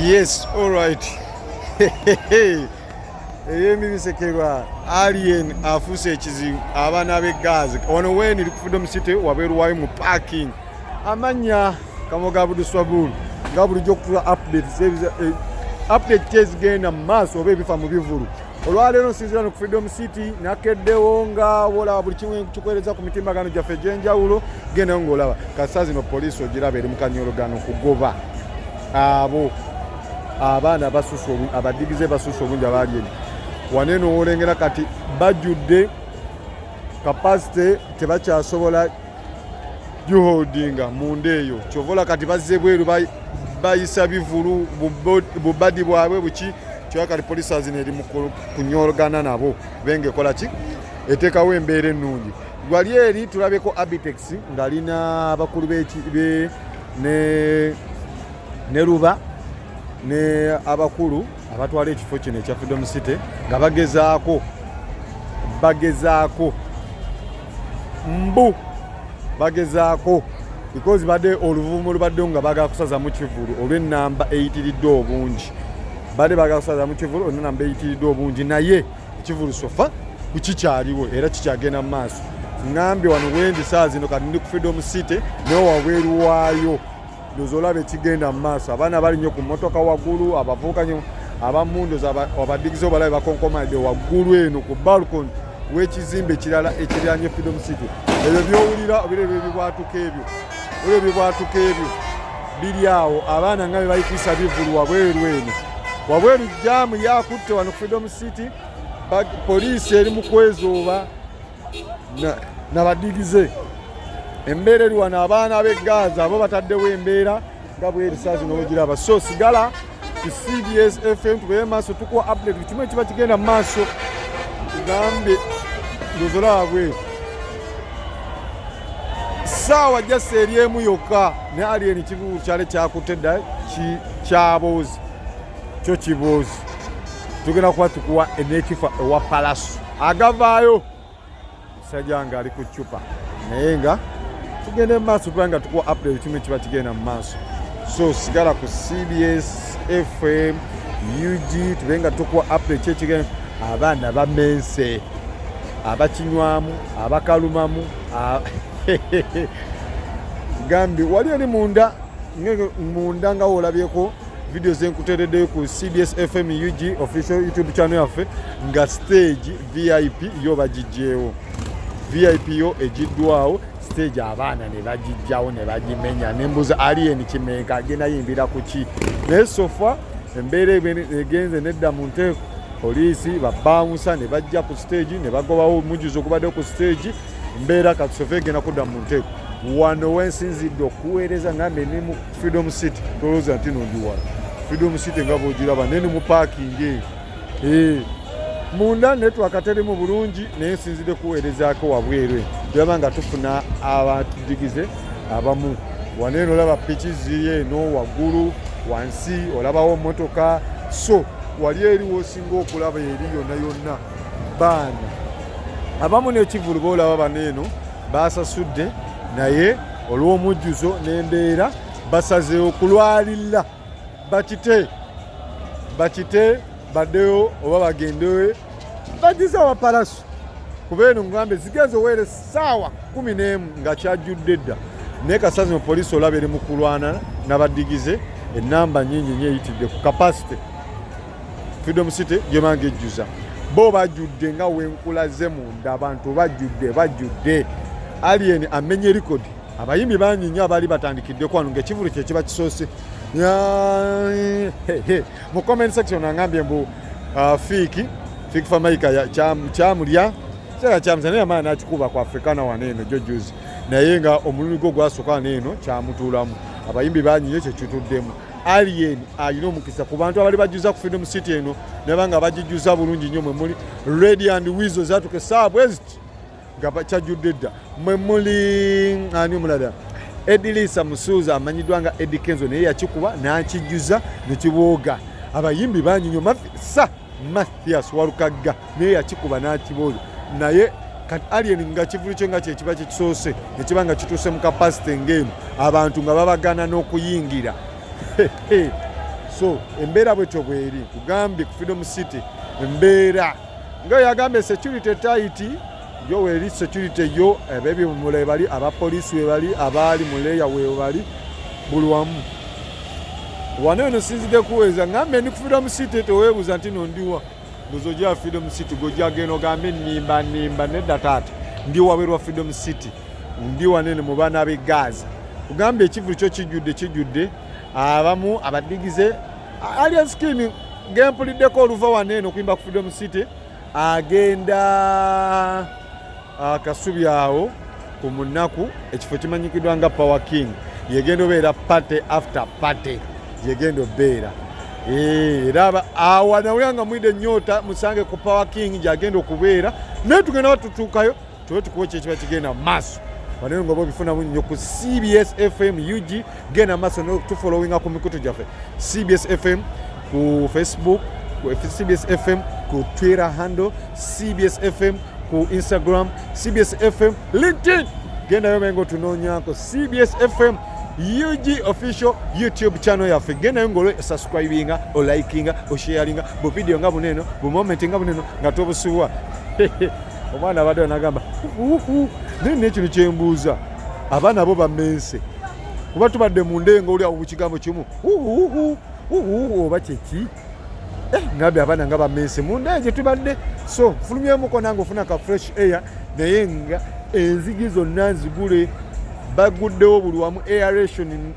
Yes, alright. Ey'emibisekerwa Alien afuuse ekizibu abaana b'e Gaza. Wano weeni ku Freedom City wabweru waayo mu parking. Amannya Kamoga Abdul nga bulijjo okutula updates update ki ezigenda mu maaso oba ebifa mu bivulu. Olwaleero nsinziira no ku Freedom City nakeddewo nga wolaba buli kimu kikwereza ku mitimbagano gyaffe egy'enjawulo genda ng'olaba kasa zino poliisi ogiraba eri mu kanyologano kugoba abo abaana basusa abadigize basusa obungi abaali eno wano eno wolengera kati bajjudde kapasite tebakyasobola giholdinga munda eyo kyovola kati bazze bweru bayisa bivulu bubadi bwabwe buki kyoka kati poliisi azino eri mu kunyolgana nabo benga ekola ki eteekawo embeera ennungi wali eri tulabyeko abitex ng'alina abakulu be ne luba ne abakulu abatwala ekifo kino ekya Freedom City nga bagezaako bagezaako mbu bagezaako because badde oluvumo lubaddewo nga bagala kusazamu kivulu olw'ennamba eyitiridde obungi badde bagala kusazamu kivulu olw'ennamba eyitiridde obungi naye ekivulu sofa kukikyaliwo era kikyagenda mu maaso ngambye wano wendi saa zino kati ndi ku Freedom City naye wabweru waayo ndoza olaba ekigenda mu maaso abaana bali nnyo ku mmotoka waggulu abavubuka nyo abamu ndoza abadigize obalabe bakonkomadde waggulu eno ku balcony w'ekizimbe ekirala ekiriraanye Freedom City ebyo byowulira obira ebyo ebibwatuka ebyo ebyo ebibwatuka ebyo biri awo abaana nga be bali kuyisa bivulu wabweru eno wabweru jaamu yakutte wano ku Freedom City poliisi eri mu kwezooba nabadigize embeera eri wano abaana b'e Gaza bo bataddewo embeera nga bweri saa zino ogiraba so sigala ku CBS FM tubeere maaso tukuwa update buli kimu ekiba kigenda mu maaso tugambye ndozolaba bweru saawa jasa eri emu yokka ne alien kibugu kyali kyakutte dda kyaboozi kyo kiboozi tugenda kuba tukuwa enekifa ewa palaso agavaayo musajja nga ali ku cupa naye nga tugenda mu maaso tuba nga tukuwa update kimu kiba kigenda mu maaso so sigala ku CBS FM UG tube nga tukuwa update kyekigenda abaana bamense abakinywamu abakalumamu gambi wali eri munda munda nga wolabyeko video zenkutereddeyo ku CBS FM UG official YouTube channel yaffe nga stage VIP yo bagijjeewo VIP yo egiddwawo stage abaana ne bagijjawo ne bagimenya nembuuza Alien Kimenka agenda yimbira ku ki naye sofa embeera egenze nedda mu nteeko poliisi babawunsa ne bajja ku stage ne bagobawo omujjuzo ogubadde ku stage mbeera kati sofa egenda kudda mu nteeko wano wensinzidde okuweereza ngambe ne mu Freedom City tolowooza nti no ndi wala Freedom City nga bwogiraba naye ne mu parking eyo eh, munda network terimu bulungi naye nsinzidde kuweerezaako wabweru eno tulaba nga tufuna abatudigize abamu wano eno olaba piki ziri eno waggulu wansi olabawo motoka so wali eri wosinga okulaba eri yonna yonna baana abamu n'ekivulu boolaba bano eno basasudde naye olw'omujjuzo n'embeera basazeewo kulwalilla bakite bakite baddeyo oba bagendewe bagize abapalaso kuba eno ngambe zigenze oweera essaawa 11 nga kyajjudde dda naye kasazi mu poliisi olaba eri mu kulwana n'abadigize enamba nyingi nyo eyitidde ku kapasite Freedom City gyebanga ejjuza bo bajjudde nga wenkulaze munda abantu bajjudde bajjudde Alien amenye record abayimbi bangi nnyo abaali batandikiddeko wano ng'ekivulu kye kiba kisoose mu comment section angambye mbu Fiiki Fiiki Famaika kyamulya kiseera kyamusa naye amaana n'akikuba ku Africana wano eno jo juzi naye nga omulundi gwo gwasooka wano eno kyamutuulamu abayimbi bangi nnyo kyekituddemu Alien alina omukisa ku bantu abali bajjuza ku Freedom City eno naba nga bagijjuza bulungi nnyo mwe muli Ready and Weasel zatuka essaawa bwe ziti nga kyajjudde dda mwe muli ani omulala Edilisa Musuuza amanyiddwa nga Eddy Kenzo naye yakikuba n'akijjuza ne kibooga abayimbi bangi nnyo sa Mathias Walukagga naye yakikuba n'akibooza naye kati Alien nga kivulu kye nga kyekiba kyekisoose nekiba nga kituuse mu kapasite ng'eno abantu nga babagana n'okuyingira So embeera bwetyo bweri, kugambye ku Freedom City embeera nga yagambye security tight, yo weri security, yo ab'ebimumula webali, abapoliisi webali, abaali muleya webali, buli wamu. Wano eno sinzidde kuweeza, ngambe ndi ku Freedom City. Teweebuuza nti no ndiwa, ndoza ojja Freedom City, gojja genda ogambe nimba nimba. Nedda taata, ndi wabweru wa Freedom City, ndi wanene mu baana b'e Gaza. Kugambye ekivulu kyo kijjudde, kijjudde abamu abadigize. Alien Skin gempuliddeko oluva wano eno okuyimba ku Freedom City, agenda Kasubi awo ku munaku, ekifo kimanyikiddwa nga Power King, yegenda obeera party after party, yegenda obeera. Era awo nawulira nga mwide ennyota, musange ku Power King gyagenda okubeera. Naye tugenda batutuukayo, tube tukuwa ekyo ekiba kigenda mu maaso wano, nga oba obifunamu nnyo ku CBS FM UG. Genda maaso notufollowinga ku mikutu gyaffe, CBS FM ku Facebook, ku CBS FM ku Twitter handle, CBS FM ku Instagram, CBS FM LinkedIn. Gendayo menga otunoonyako CBS FM UG official YouTube channel yaffe. Gendayo ngaolwe subscribinga, olikinga, osharinga buvidiyo nga buneno, bumoment nga buneno nga tobusubwa. Omwana abadde nagamba, naye nekintu kyembuuza, abaana bo bamense kuba tubadde mu ndenga oli awo bukigambo kimu oba kyeki? Ngambye abaana nga bamense munda gye tubadde. So nfulumyemuko nange ofuna ka fresh air, naye nga enzigi zonna nzigule, baguddewo buli wamu aeration,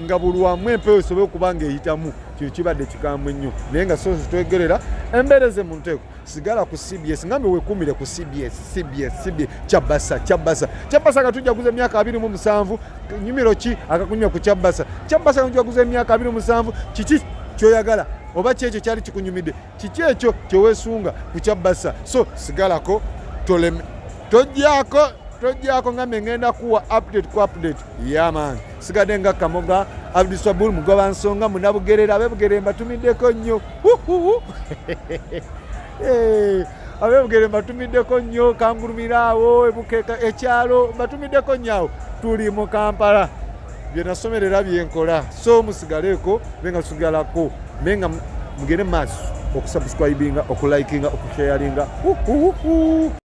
nga buli wamu empewo esobole okuba nga eyitamu. Kino kibadde kikambwe nnyo, naye nga so twegerera embeereze mu nteeko. Sigala ku CBS, ngambe wekumire ku CBS, CBS, CBS. Kyabasa, kyabasa, kyabasa nga tujaguza emyaka 27. Nyumiro ki akakunywa ku kyabasa? Kyabasa nga tujaguza emyaka 27, kiki kyoyagala oba kyekyo kyali kikunyumidde? Kiki ekyo kyeweesunga ku kyabasa? So sigalako, toleme, tojjako, tojjako. Ngambe ngenda kuwa update ku update yaman. Sigadde nga Kamoga Abdusabur, mugoba nsonga munabugerera. Abebugerere mbatumiddeko nnyo. Abebugere mbatumiddeko nnyo, kangulumiraawo ebukeka ekyalo, mbatumiddeko nnyo awo. Tuli mu Kampala, byenasomerera byenkola. So musigaleko, mbe nga tusigalako, mbe nga mugende maaso okusubscribinga, okulikinga, okusharinga.